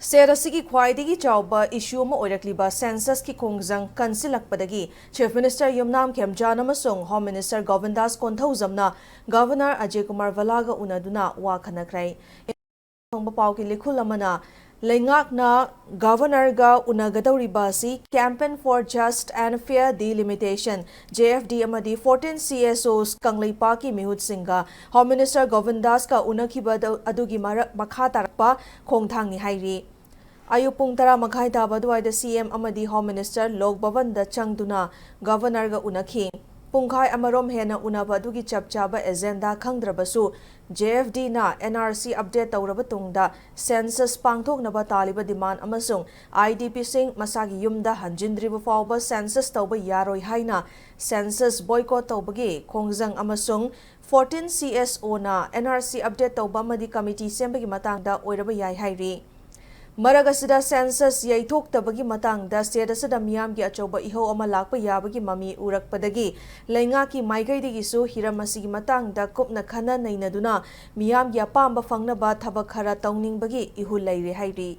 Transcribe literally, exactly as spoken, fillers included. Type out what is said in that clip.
State ꯑꯁꯤꯒꯤ ꯈ꯭ꯋꯥꯏꯗꯒꯤ ꯆꯥꯎꯕ ꯏꯁꯨ ꯑꯃ ꯑꯣꯏꯔꯛꯂꯤꯕ ꯁꯦꯟꯁꯁꯀꯤ ꯈꯣꯡꯖꯪ ꯀꯟꯁꯤꯜꯂꯛꯄꯗꯒꯤ Chief Minister ꯌꯨꯝꯅꯥꯝ ꯈꯦꯝꯆꯥꯟ ꯑꯃꯁꯨꯡ Home Minister ꯒꯣꯕꯤꯟꯗꯥꯁ ꯀꯣꯟꯊꯧꯖꯝꯅ Governor Ajay Kumar ꯚꯜꯂꯥꯒ ꯎꯅꯗꯨꯅ ꯋꯥ ꯈꯟꯅꯈ꯭ꯔꯦ꯫ ꯐꯣꯡꯕ ꯄꯥꯎꯒꯤ ꯂꯤꯈꯨꯜ ꯑꯃꯅ ꯂꯩꯉꯥꯛꯅ Governorꯒ ꯎꯅꯒꯗꯧꯔꯤꯕ ꯑꯁꯤ Campaign for Just and Fair Delimitation, J F D, ꯑꯃꯗꯤ fourteen C S Os ꯀꯪꯂꯩꯄꯥꯛꯀꯤ ꯃꯤꯍꯨꯠꯁꯤꯡꯒ Home Minister ꯒꯣꯕꯤꯟꯗꯥꯁꯀ ꯎꯅꯈꯤꯕ ꯑꯗꯨꯒꯤ ꯃꯔꯛ ꯃꯈꯥ ꯇꯥꯔꯛꯄ ꯈꯣꯡꯊꯥꯡꯅꯤ ꯍꯥꯏꯔꯤ꯫ ꯑꯌꯨꯛ ꯄꯨꯡ ꯇꯔꯥ ꯃꯈꯥꯏ ꯇꯥꯕ ꯑꯗꯨꯋꯥꯏꯗ C M ꯑꯃꯗꯤ Home Minister ꯂꯣꯛ ꯚꯕꯟꯗ ꯆꯪꯗꯨꯅ Governorꯒ ꯎꯅꯈꯤ꯫ ꯄꯨꯡꯈꯥꯏ ꯑꯃꯔꯣꯝ ꯍꯦꯟꯅ ꯎꯅꯕ ꯑꯗꯨꯒꯤ ꯆꯞ ꯆꯥꯕ agenda ꯈꯪꯗ꯭ꯔꯕꯁꯨ, J F Dꯅ N R C update ꯇꯧꯔꯕ ꯇꯨꯡꯗ census ꯄꯥꯡꯊꯣꯛꯅꯕ ꯇꯥꯜꯂꯤꯕ demand ꯑꯃꯁꯨꯡ I D Pꯁꯤꯡ ꯃꯁꯥꯒꯤ ꯌꯨꯝꯗ ꯍꯟꯖꯤꯟꯗ꯭ꯔꯤꯕ ꯐꯥꯎꯕ census ꯇꯧꯕ ꯌꯥꯔꯣꯏ ꯍꯥꯏꯅ census boycott ꯇꯧꯕꯒꯤ ꯈꯣꯡꯖꯪ ꯑꯃꯁꯨꯡ fourteen C S Oꯅ N R C update ꯇꯧꯕ ꯑꯃꯗꯤ committee ꯁꯦꯝꯕꯒꯤ ꯃꯇꯥꯡꯗ ꯑꯣꯏꯔꯕ ꯌꯥꯏ ꯍꯥꯏꯔꯤ꯫ ꯃꯔꯛ ꯑꯁꯤꯗ census ꯌꯩꯊꯣꯛꯇꯕꯒꯤ ꯃꯇꯥꯡꯗ ꯁ꯭ꯇꯦꯠ ꯑꯁꯤꯗ ꯃꯤꯌꯥꯝꯒꯤ ꯑꯆꯧꯕ ꯏꯍꯧ ꯑꯃ ꯂꯥꯛꯄ ꯌꯥꯕꯒꯤ ꯃꯃꯤ ꯎꯔꯛꯄꯗꯒꯤ ꯂꯩꯉꯥꯛꯀꯤ ꯃꯥꯏꯀꯩꯗꯒꯤꯁꯨ ꯍꯤꯔꯝ ꯑꯁꯤꯒꯤ ꯃꯇꯥꯡꯗ ꯀꯨꯞꯅ ꯈꯟꯅ ꯅꯩꯅꯗꯨꯅ ꯃꯤꯌꯥꯝꯒꯤ ꯑꯄꯥꯝꯕ ꯐꯪꯅꯕ ꯊꯕꯛ ꯈꯔ ꯇꯧꯅꯤꯡꯕꯒꯤ ꯏꯍꯨꯜ ꯂꯩꯔꯦ ꯍꯥꯏꯔꯤ꯫